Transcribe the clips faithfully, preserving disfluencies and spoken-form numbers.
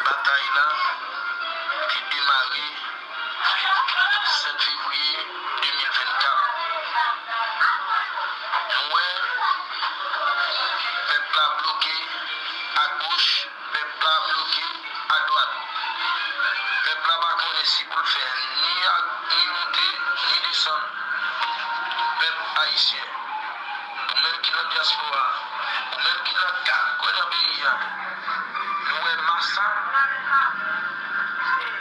Batay la te demare sèt fevriye de mil vennkat. Nou wè pèp la bloke agoch, pèp la bloke adwat. Pèp la pa konnen si pou l fè ni a, ni monte, ni desann. Pèp ayisyen, ou menm ki nan dyaspora, ou menm ki nan kat kwen nan peyi a, nou wè masak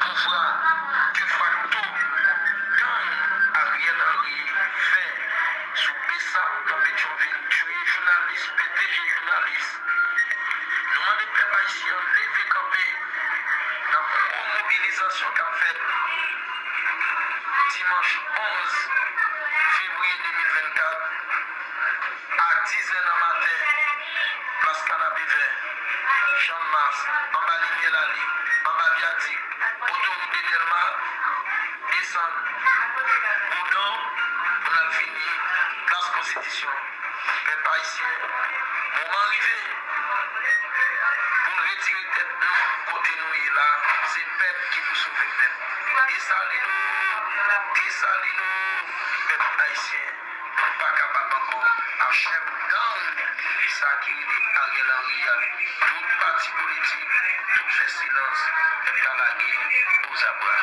pouvwa defakto gang Ariel Henry fè sou Besap nan Petyonvil, tiye jounalis, pete je jounalis. Nou mande pèp ayisyen an leve kanpe nan gwo mobilizasyon k ap fèt dimanch onz fevriye de mil vennkat a dizè nan maten, plas Kanapevè, Channmas, anba limyè lali, anba vyadik, otowout de Dèlma, desann Boudon pou n al fini plas Konstitisyon. Pèp ayisyen, moman rive pou n retire tèt nou kote nou ye la. Se pèp ki pou sove pèp. Desalin nou, Desalin nou, pèp ayisyen. Nou pa kapab ankò ak chèf gang sa ki rele Ariel Henry a. Tout pati politik, tout fè silans, pèp la lage ozabra.